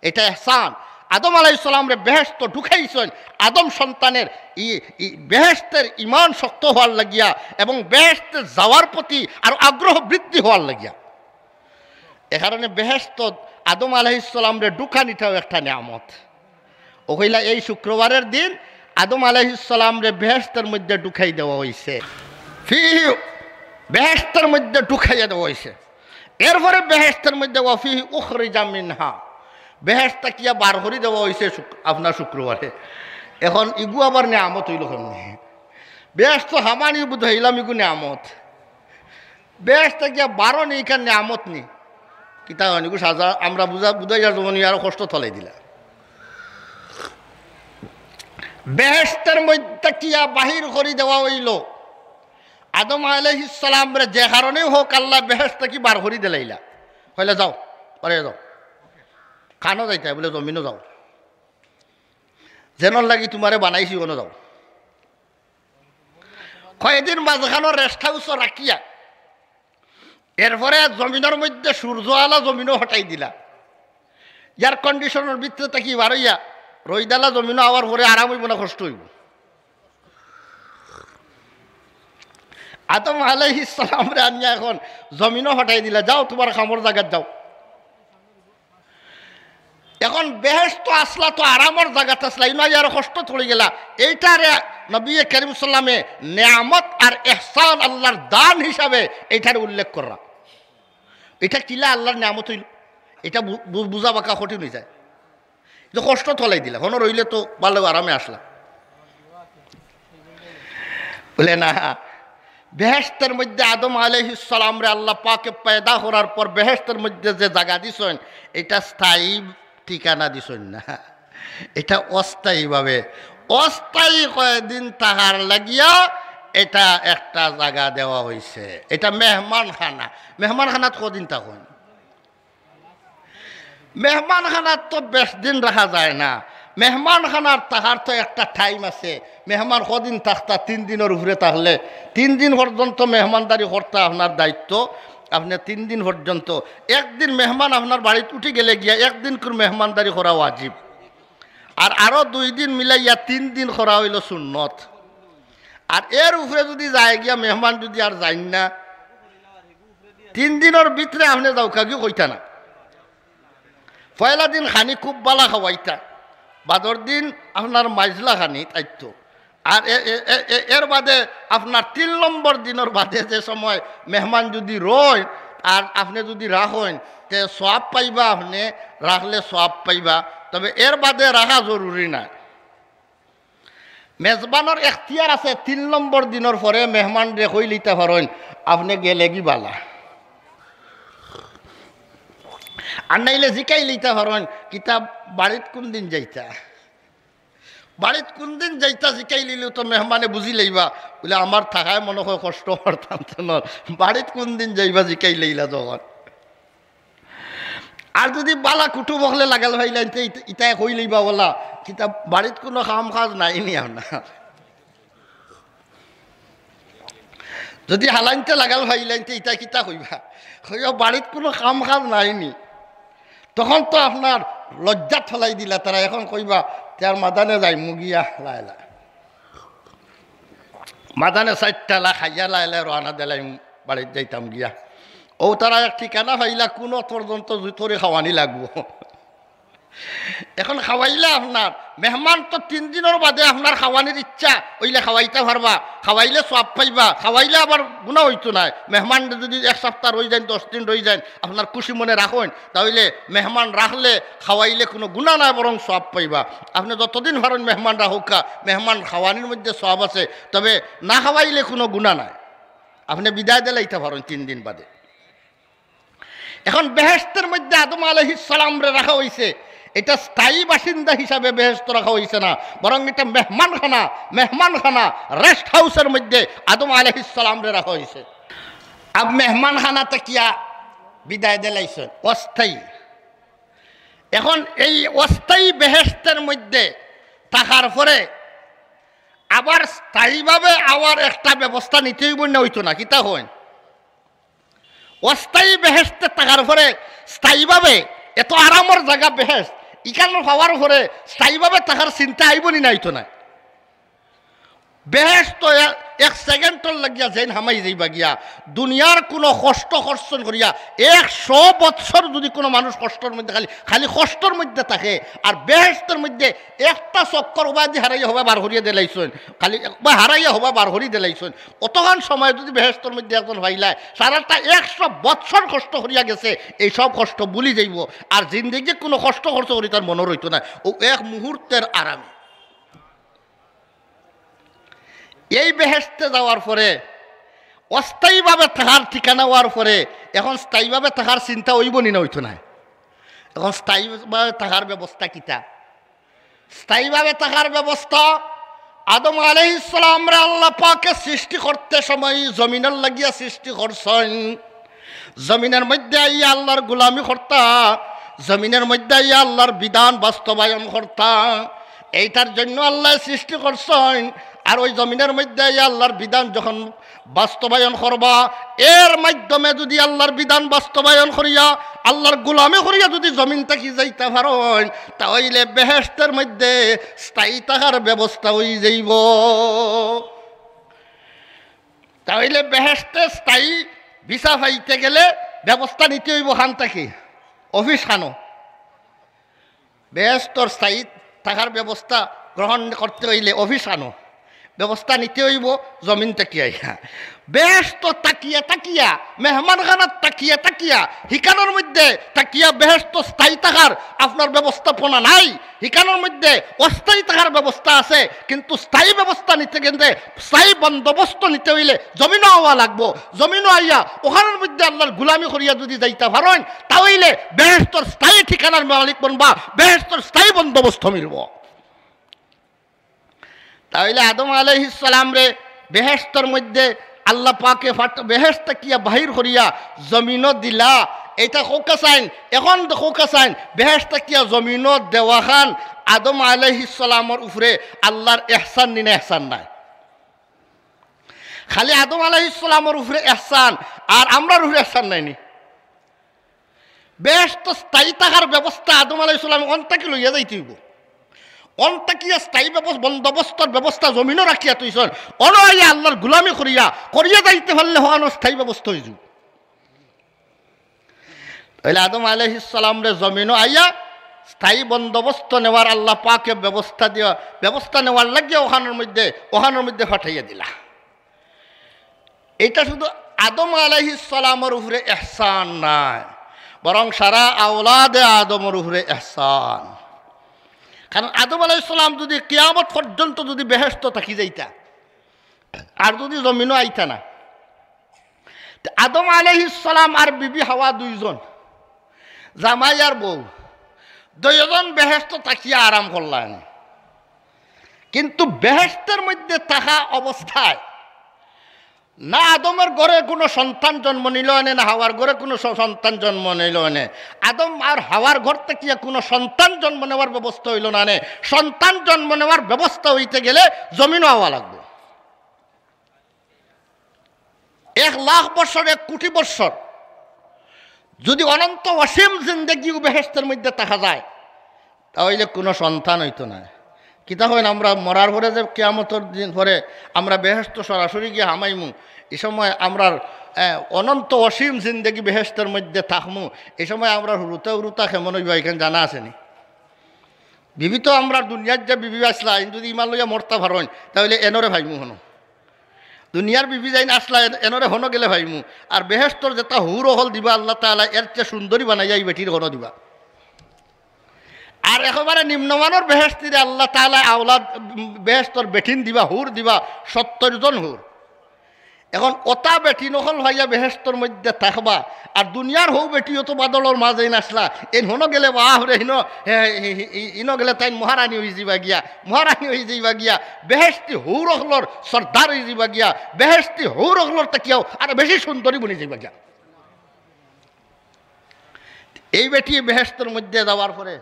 এটা এহসান। আদম আলাইহিস সালামরে বেহেশতো ঢুকাইছইন আদম সন্তানের ই, ই বেহেশতের ঈমান শক্ত হওয়ার লাগিয়া এবং বেহেশতে যাওয়ার প্রতি আরো আগ্রহ বৃদ্ধি হওয়ার লাগিয়া। এ কারণে বেহেশতো আদম আলাইহিস সালামরে ঢুকানিটাও একটা নিয়ামত। ও কইলা, এই শুক্রবারের দিন আদম আলাইহিস সালামরে বেহেশতের মধ্যে ঢুকাই দেওয়া হইছে। ফিহি, বেহেশতের মধ্যে ঢুকাইয়া দেওয়া হইছে। এরপরে বেহেশতের মধ্যে ওয়া ফিহি উখরিজা মিনহা, বেহেশত থাকিয়া বার করি দেওয়া হইছে শুক-, আপনার শুক্রবারে। এখন ইগু আবার নিয়ামত হইল কেমনে? বেহেশত হামানি বুঝাইলাম, ইগু নিয়ামত। বেহেশত থাকিয়া বারো নি, ইখান নিয়ামত নি। কিতা অয় ইগু সাজা, আমরা বুঝা, বুঝাইয়ার জমানি আরো কষ্ট তলাই দিলা। বেহেশতের মধ্যে থাকিয়া বাহির করি দেওয়া হইল। আদম আলাইহিস সালামরে যে কারণেই হোক আল্লাহ বেহেশত থাকি বার করি দিলাইলা। কইলা, যাও, পরে যাও। কানো যাইতায়? বলে, জমিনো যাও। যেনর লাগি তুমারে বানাইছি, অনো যাও। কয়দিন মাঝখানো রেস্ট হাউসও রাখিয়া, এরপরে জমিনর মধ্যে সূর্য আলা জমিনো হটাই দিলা। এয়ার কন্ডিশনর ভিতরে থাকি বারইয়া, রইদালা জমিনো আওয়ার পরে আরাম হইব না কষ্ট হইব? আদম আলাইহিস সালামরে আনিয়া এখন জমিনো হটাই দিলা, যাও তুমার কামর জাগাত যাও। এখন বেহেশত আছলা তো আরামর জাগাত আছলা, ইনো আরো কষ্ট পড়ি গেলা। এইটারে নবী করিম সাল্লামে নিয়ামত আর ইহসান, আল্লাহর দান হিসাবে এইটারে উল্লেখ কররা। এটা কিলা আল্লাহর নিয়ামত হইল? এটা বু-, বু-, বুঝা বাকা কঠিন হয়ে যায়। তো কষ্ট তলাই দিলা, হনো রইলে তো ভালো আরামে আসলা। বলে না, বেহেশতের মধ্যে আদম আলাইহিস সালামরে আল্লাহ পাকে পয়দা করার পর বেহেশতের মধ্যে যে জাগা দিছইন, এটা স্থায়ী ঠিকানা দিছইন না, এটা অস্থায়ীভাবে, অস্থায়ী কয়দিন থাকার লাগিয়া এটা একটা জাগা দেওয়া হইছে। এটা মেহমানখানা। মেহমানখানাত কদিন থাকইন? মেহমানখানাত তো বেশ দিন রাখা যায় না। মেহমানখানার থাকার তো একটা টাইম আছে। মেহমান কদিন থাকতা? তিন দিনর উপরে থাকলে তিন দিন পর্যন্ত মেহমানদারি করতা আপনার দায়িত্ব। আপনে তিন দিন পর্যন্ত, একদিন মেহমান আপনার বাড়িত উঠি গেলে গিয়া একদিন করে মেহমানদারি করা ওয়াজিব। আর আরো দুই দিন মিলাইয়া তিন দিন করা হইল সুন্নত। আর এর উপরে যদি যায় গিয়া মেহমান যদি আর যাইন না, তিন দিনর ভিতরে আপনে যাউক্কা গি কইতা না। পয়লা দিন খানি খুব বালা খাওয়াইতা, বাদর দিন আপনার মাইজলা খানি থাইতো। আর এ-, এ-, এ-, এ-, এর বাদে আপনার তিন নম্বর দিনর বাদে যে সময় মেহমান যদি রইন আর আপনে যদি রাখইন, তে সওয়াব পাইবা, আপনে রাখলে সওয়াব পাইবা। তবে এর বাদে রাখা জরুরি নায়। মেজবানর এখতিয়ার আছে, তিন নম্বর দিনর পরে মেহমানরে কই লইতা পারইন, আপনে গেলে গি বালা। আর নাইলে জিকাই লইতা পারইন, কিতা বাড়িত কোন দিন যাইতা? বাড়িত কোন দিন যাইতা জিকাই লইলেও তো মেহমানে বুঝি লইবা, বলে, আমার থাকায় মনে হয় কষ্ট করতাম তো নর, বাড়িত কোন দিন যাইবা জিকাই লইলা যখন। আর যদি বালা কুটুম অকলে লাগাল পাইলাইন তে ইতা-, ইতায় কই লইবা বলা, কিতা বাড়িত কোনো কাম কাজ নাই নি আপনার? যদি হালাইনতে লাগাল পাইলাইন তে ইতায় কিতা কইবা? কইবা, বাড়িত কোনো কাম কাজ নাই নি। তখন তো আপনার লজ্জাত ফালাই দিলা তারা, এখন কইবা, তে আর মাদানে যাইমু গিয়া লাইলা। মাদানে চাইরটা লা খাইয়া লাইলা রওয়ানা দিলাইমু। বাড়িত যাইতাম গিয়া। ও তারা এক ঠিকানা পাইলা, কোন পর্যন্ত জুতরে খাওয়ানি লাগবো। এখন খাওয়াইলে আপনার মেহমান তো তিন দিনর বাদে আপনার খাওয়ানির ইচ্ছা অইলে খাওয়াইতা পারবা, খাওয়াইলে সওয়াব পাইবা, খাওয়াইলে আবার গুনা অইতো নায়। মেহমান যদি এক সপ্তাহ রই যাইন, দশ দিন রই যাইন, আপনার খুশি মনে রাখইন, তাইলে মেহমান রাখলে খাওয়াইলে কোনো গুনা নায়, বরং সওয়াব পাইবা। আপনে যতদিন পারইন মেহমান রাখউক্কা, মেহমান খাওয়ানির মধ্যে সওয়াব আছে, তবে না খাওয়াইলে কোনো গুনা নায়। আপনে বিদায় দিলাইতা পারইন তিন দিন বাদে। এখন বেহেশতের মধ্যে আদম আলাইহিস সালামরে রাখা হইছে, এটা স্থায়ী বাসিন্দা হিসাবে বেহেশত রাখা হইছে না, বরং এটা মেহমানখানা, মেহমানখানা, রেস্ট হাউসের মধ্যে আদম আলাইহিস সালামরে রাখা হইছে। আর মেহমানখানা থাকিয়া বিদায় দিলাইছইন, অস্থায়ী। এখন এই অস্থায়ী বেহেশতের মধ্যে থাকার পরে আবার স্থায়ীভাবে আওয়ার একটা ব্যবস্থা নিতে অইবো না, অইতো না? কিতা কইন? অস্থায়ী বেহেশতে থাকার পরে স্থায়ীভাবে, এত আরামর জাগা বেহেশত, ইখান পাওয়ার পরে স্থায়ীভাবে থাকার চিন্তা আইবো নি? না, অইতো না। বেহেশত এ-, এক সেকেন্ডর লাগিয়া যেইন হামাই যাইবা গিয়া। দুনিয়ার কুনু কষ্ট খরচন করিয়া একশো বৎসর যুদি কুনু মানুষ কষ্টর মধ্যে খালি, খালি কষ্টর মধ্যে থাকে, আর বেহেশতর মধ্যে একটা চক্কর উবায়দি হারাইয়া হবায় বার করিয়া দিলাইছইন, খালি একবার হারাইয়া হবায় বার করি দিলাইছইন, অতখান সময় যুদি বেহেশতর মধ্যে একজন পাইলায়, সারাটা একশো বৎসর কষ্ট করিয়া গেছে, এই সব কষ্ট ভুলি যাইবো। আর জিন্দেগি কুনু কষ্ট খরচ করি তার মনো রইতো নায়, অউ এক মুহূর্তের আরামে। এই বেহেশতে যাওয়ার পরে, অস্থায়ীভাবে থাকার ঠিকানা অওয়ার পরে, এখন স্থায়ীভাবে থাকার চিন্তা অইবো নি না অইতো নায়? এখন স্থায়ীভাবে থাকার ব্যবস্থা কিতা? স্থায়ীভাবে থাকার ব্যবস্থা, আদম আলাইহিস সালামরে আল্লাহ পাকে সৃষ্টি করতে সময় জমিনর লাগিয়া সৃষ্টি করছইন। জমিনর মধ্যে আইয়া আল্লাহর গোলামি করতা, জমিনর মধ্যে আইয়া আল্লাহর বিধান বাস্তবায়ন করতা, এইটার জন্য আল্লায় সৃষ্টি করছইন। আর ওই জমিনর মধ্যে আইয়া আল্লাহর বিধান যখন বাস্তবায়ন করবা, এর মাধ্যমে যুদি আল্লাহর বিধান বাস্তবায়ন করিয়া, আল্লাহর গোলামি করিয়া যুদি জমিন থাকি যাইতা পারইন, তা অইলে বেহেশতর মধ্যে স্থায়ী থাকার ব্যবস্থা অই যাইবো। তা অইলে বেহেশতে স্থায়ী ভিসা পাইতে গেলে ব্যবস্থা নিতে অইবো খান থাকি, অফিস খানো। বেহেশতর স্থায়ী থাকার ব্যবস্থা গ্রহণ করতে অইলে অফিস খানো ব্যবস্থা নিতে অইবো জমিন থাকিয়া। বেহেশত থাকিয়া থাকিয়া, মেহমানখানাত থাকিয়া থাকিয়া, হিকানোর মধ্যে থাকিয়া বেহেশত স্থায়ী থাকার আপনার ব্যবস্থাপনা নাই। হিকানোর মধ্যে অস্থায়ী থাকার ব্যবস্থা আছে, কিন্তু স্থায়ী ব্যবস্থা নিতে গেলে, স্থায়ী বন্দোবস্ত নিতে অইলে জমিনো আওয়া লাগবো। জমিনো আইয়া অখানোর মধ্যে আল্লাহর গোলামি করিয়া যুদি যাইতা পারইন, তা অইলে বেহেশতর স্থায়ী ঠিকানার মালিক বনবা, বেহেশতর স্থায়ী বন্দোবস্ত মিলবো। তা অইলে আদম আলাইহিস সালামরে বেহেশতর মধ্যে আল্লাহ পাকে ফাট-, বেহেশত থাকিয়া বাহির করিয়া জমিনো দিলা, এইটা কউক্কা চাইন, এখন কউক্কা চাইন, বেহেশত থাকিয়া জমিনো দেওয়াখান আদম আলাইহিস সালামর উপরে আল্লাহর এহসান নি না এহসান নায়? খালি আদম আলাইহিস সালামর উপরে এহসান, আর আমরার উপরে এহসান নাই নি? বেহেশত স্থায়ী থাকার ব্যবস্থা আদম আলাইহিস সালাম অন থাকি লইয়া যাইতে অইবো। অন থাকিয়া স্থায়ী ব্যবস-, বন্দোবস্তর ব্যবস্থা জমিনো রাখিয়া থইছইন। অনো আইয়া আল্লাহর গোলামি করিয়া, করিয়া যাইতে পারলে হখানো স্থায়ী ব্যবস্থা অই যাইবো। তাইলে আদম আলাইহিস সালামরে জমিনো আইয়া স্থায়ী বন্দোবস্ত নেওয়ার আল্লাহ পাকে ব্যবস্থা দিয়া, ব্যবস্থা নেওয়ার লাগিয়া অখানোর মধ্যে, অখানোর মধ্যে পাঠাইয়া দিলা। এইটা শুধু আদম আলাইহিস সালামর উপরে এহসান নায়, বরং সারা আওলাদে আদমর উপরে এহসান। কারণ আদম আলাইহিস সালাম যুদি কিয়ামত পর্যন্ত যুদি বেহেশত থাকি যাইতা, আর যুদি জমিনো আইতা না, তে আদম আলাইহিস সালাম আর বিবি হাওয়া দুইজন, জামাই আর বউ, দুইজন বেহেশত থাকিয়া আরাম করলা নে। কিন্তু বেহেশতর মধ্যে থাকা অবস্থায় না আদমর ঘরে কুনু সন্তান জন্ম নিলো নে, না হাওয়ার ঘরে কুনু স-, সন্তান জন্ম নিলো নে। আদম আর হাওয়ার ঘর থাকিয়া কুনু সন্তান জন্ম নেওয়ার ব্যবস্থা অইলো না নে। সন্তান জন্ম নেওয়ার ব্যবস্থা অইতে গেলে জমিনো আওয়া লাগবো। এক লাখ বৎসর, এক কোটি বৎসর, যুদি অনন্ত অসীম জিন্দেগিও বেহেশতর মধ্যে থাকা যায়, তা অইলে কুনু সন্তান অইতো নায়। কিতা কইন, আমরা মরার পরে যে কিয়ামতর দিন পরে আমরা বেহেশতো সরাসরি গিয়া হামাইমু, ই সময় আমরার, এ, অনন্ত অসীম জিন্দেগি বেহেশতর মধ্যে থাকমু, ই সময় আমরার হুরুতা হুরুতা কেমন অইবা, ইখান জানা আছে নি? বিবি তো আমরার দুনিয়াত যে বিবি আছলা, ইন যুদি ইমান লইয়া মরতা পারইন, তা অইলে এনরে পাইমু হনো। দুনিয়ার বিবি যেইন আছলা, এন-, এনরে হনো গেলে পাইমু। আর বেহেশতর যেতা হুর অকল দিবা আল্লাহ তাআলায়, এর চেয়ে সুন্দরী বানাইয়া ই বেটিরে হনো দিবা। আর একেবারে নিম্নমানর বেহেশতিরে আল্লাহ তাআলায় আওলাদ, উম, বেহেশতর বেটিন দিবা, হুর দিবা, সত্তইর জন হুর। এখন অতা বেটিন অকল পাইয়া বেহেশতর মধ্যে থাকবা, আর দুনিয়ার হউ বেটি অত বাদলর মাঝে ইন আছলা, এইন হনো গেলে বাফরে, ইনো, হে, হে, হে, হে, ইনো গেলে তাইন মহারানী অইযিবা গিয়া, মহারানী অইযিবা গিয়া, বেহেশতি হুর অকলর সর্দার অইযিবা গিয়া, বেহেশতি হুর অকলর থাকিয়াও আর বেশি সুন্দরী বনি যাইবা গিয়া। এই বেটি বেহেশতর মধ্যে যাওয়ার পরে,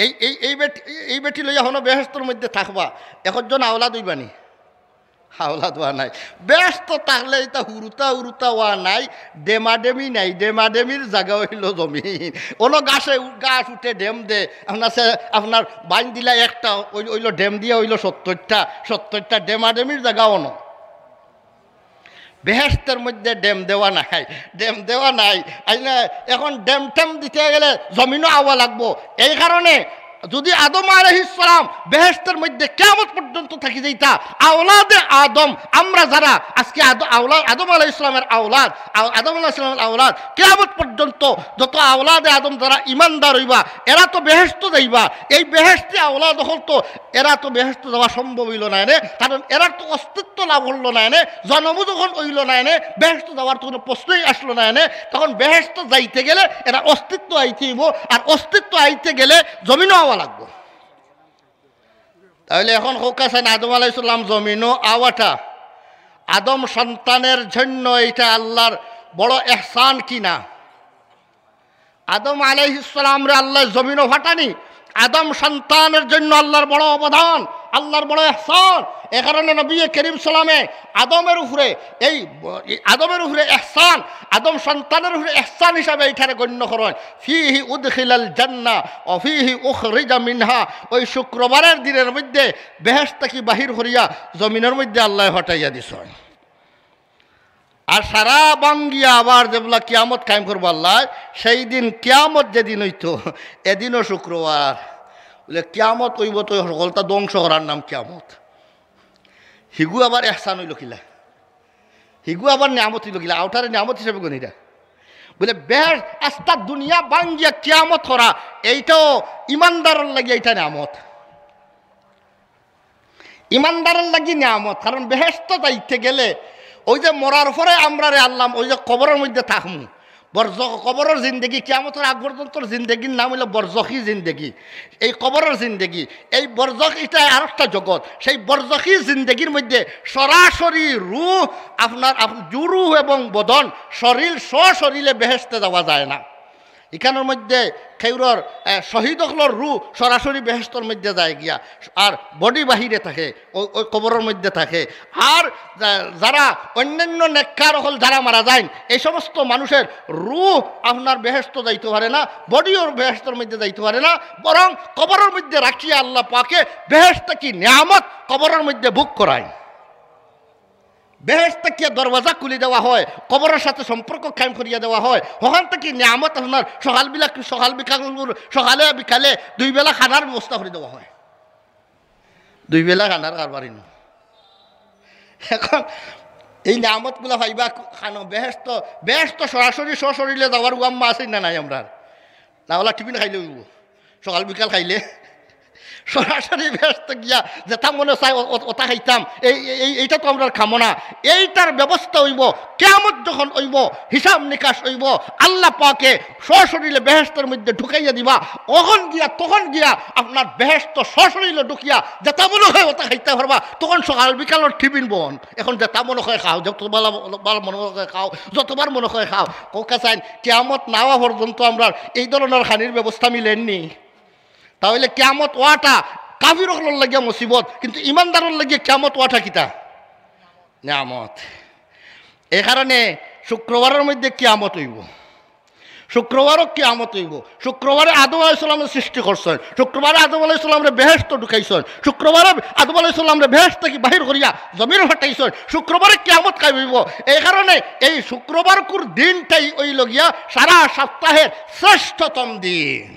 এই, এই, এই বেটি, এই, এই বেটি লইয়া হনো বেহেশতর মধ্যে থাকবা, একজন আওলাদ অইবা নি? আওলাদ অওয়া নাই। বেহেশতো থাকলে ইতা হুরুতা হুরুতা অওয়া নাই, ডেমাডেমি নাই, ডেমাডেমির জাগা অইলো জমিন। অনো গাছে উ-, গাছ উঠে ডেম দে, আপনার সে, আপনার বাইন দিলা একটা, অই-, অইলো ডেম দিয়া অইলো সত্তইরটা, সত্তইরটা ডেমাডেমির জাগা অনো। বেহেশতের মধ্যে ড্যাম দেওয়া নাই, ড্যাম দেওয়া নাই। আই না, এখন ড্যাম ট্যাম দিতে গেলে জমিনও আওয়া লাগবো। এই কারণে যদি আদম আলাইহিস সালাম বেহেশতের মধ্যে কিয়ামত পর্যন্ত থাকি যাইতা, আওলাদে আদম, আমরা যারা আজকে আদ-, আওলাদ, আদম আলাইহিস সালামের আওলাদ, আ-, আদম আলাইহিস সালামের আওলাদ, কিয়ামত পর্যন্ত যত আওলাদে আদম যারা ইমানদার অইবা, এরা তো বেহেশতো যাইবা। এই বেহেশতি আওলাদ অকল তো, এরা তো বেহেশতো যাওয়া সম্ভব অইলো না এনে, কারণ এরার তো অস্তিত্ব লাভ করলো না এনে, জন্ম যখন অইলো না এনে, বেহেশতো যাওয়ার তো কোনো প্রশ্নই আসলো না এনে। তখন বেহেশতো যাইতে গেলে এরা অস্তিত্ব আইতে অইবো, আর অস্তিত্ব আইতে গেলে জমিনও আওয়া লাগবো। তাহলে এখন কউক্কা চাইন, আদম আলাইহিস সালাম জমিনও আওয়াটা আদম সন্তানের জন্য এইটা আল্লাহর বড় এহসান কি না? আদম আলাইহিস সালামরে আল্লায় জমিনও পাঠানি আদম সন্তানের জন্য আল্লাহর বড় অবদান, আল্লাহর বড় এহসান। এ কারণে নবী করিম সালামে আদমের উপরে এই, এই আদমের উপরে এহসান, আদম সন্তানের উপরে এহসান হিসাবে এইটারে গণ্য করেন। ফিহি উদখিলাল জান্নাহ ওয়া ফিহি উখরিজা মিনহা। ওই শুক্রবারের দিনের মধ্যে বেহেশত থাকি বাহির করিয়া জমিনের মধ্যে আল্লায় পাঠাইয়া দিছইন। আর সারা ভাঙ্গিয়া আবার যেবলা কিয়ামত কায়েম করবো আল্লায়, সেই দিন কিয়ামত যেদিন অইতো, এদিনও শুক্রবার। বলে, কিয়ামত অইবো তো হকলতা ধ্বংস করার নাম কিয়ামত। হিগু আবার এহসান অইলো কিলা? হিগু আবার নিয়ামত অইলো কিলা? অউটারে নিয়ামত হিসাবে গনিরা? বলে, বেহেশত, আস্তা দুনিয়া ভাঙ্গিয়া কিয়ামত করা, এইটাও ইমানদারর লাগি এইটা নিয়ামত। ইমানদারর লাগি নিয়ামত, কারণ বেহেশতো যাইতে গেলে ওই যে মরার পরে আমরারে আল্লাহ ওই যে কবরর মধ্যে থাকমু, বরজখ, কবরর জিন্দেগি, কিয়ামতর আগ পর্যন্তর জিন্দেগির নাম অইলো বরজখি জিন্দেগি। এই কবরর জিন্দেগি, এই বরজখ ইটা আরোকটা জগৎ। সেই বরজখি জিন্দেগির মধ্যে সরাসরি রুহ আপনার, আপ-, জু রুহ এবং বদন, শরীর, সশরীরে বেহেশতে যাওয়া যায় না। ইখানর মধ্যে কেউরর, এ, শহীদ অকলর রুহ সরাসরি বেহেশতর মধ্যে যায় গিয়া, আর বডি বাহিরে থাকে, ওই, ওই কবরর মধ্যে থাকে। আর যা-, যারা অন্যান্য নেককার অকল যারা মারা যাইন, এই সমস্ত মানুষের রুহ আপনার বেহেশতো যাইতো পারে না, বডিও বেহেশতর মধ্যে যাইতো পারে না, বরং কবরর মধ্যে রাখিয়া আল্লাহ পাকে বেহেশত থাকি নিয়ামত কবরর মধ্যে ভোগ করাইন। বেহেশত থাকিয়া দরওয়াজা খুলি দেওয়া হয়, কবরর সাথে সম্পর্ক কায়েম করিয়া দেওয়া হয়, অখান থাকি নিয়ামত আপনার সকাল বিলা-, সকাল বিকাল, সকালে বিকালে দুই বেলা খানার ব্যবস্থা করি দেওয়া হয়। দুই বেলা খানার কারবার ইনো। এখন এই নিয়ামতগুলা পাইবা খানো, বেহেশত, বেহেশত সরাসরি সশরীরে যাওয়ার উয়াম্মা আছে না নাই আমরার? না, ওলা টিফিন খাইলে অইবো, সকাল বিকাল খাইলে সরাসরি বেহেশত গিয়া যেটা মনে চায় ও-, ও-, ওটা খাইতাম। এই, এই, এইটা তো আমরার কামনা। এইটার ব্যবস্থা অইবো, কিয়ামত যখন অইবো, হিসাব নিকাশ অইবো, আল্লাহ পাকে সশরীরে বেহেশতর মধ্যে ঢুকাইয়া দিবা। অখন গিয়া, তখন গিয়া আপনার বেহেশত সশরীরে ঢুকিয়া যেটা মনে হয় ওটা খাইতা পারবা। তখন সকাল বিকালর টিফিন বন্ধ। এখন যেটা মনে হয় খাও, যতবার ভালা মনে হয় খাও, যতবার মনে হয় খাও। কউক্কা চাইন, কিয়ামত না অওয়া পর্যন্ত আমরার এই ধরনর খানির ব্যবস্থা মিলের নি। তাইলে কিয়ামত অওয়াটা কাফির অকলর লাগিয়া মুসিবত, কিন্তু ইমানদারর লাগিয়া কিয়ামত অওয়াটা কিতা? নিয়ামত। এই কারণে শুক্রবারর মধ্যে কিয়ামত অইবো, শুক্রবারও কিয়ামত অইবো। শুক্রবারে আদম আলাইহিস সালামরে সৃষ্টি করছইন, শুক্রবারে আদম আলাইহিস সালামরে বেহেশতো ঢুকাইছইন, শুক্রবারে আদম আলাইহিস সালামরে বেহেশত থাকি বাহির করিয়া জমিনো পাঠাইছইন, শুক্রবারে কিয়ামত কায়েম অইবো। এই কারণে এই শুক্রবারকুর দিনটাই অইলো গিয়া সারা সপ্তাহের শ্রেষ্ঠতম দিন।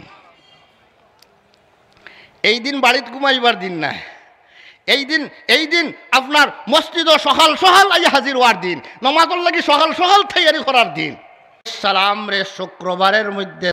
এই দিন বাড়িত ঘুমাইবার দিন নায়। এই দিন, এই দিন আপনার মসজিদো সকাল সকাল আইয়া হাজির অওয়ার দিন, নমাজর লাগি সকাল সকাল তৈয়ারি করার দিন। সালামরে শুক্রবারর মধ্যে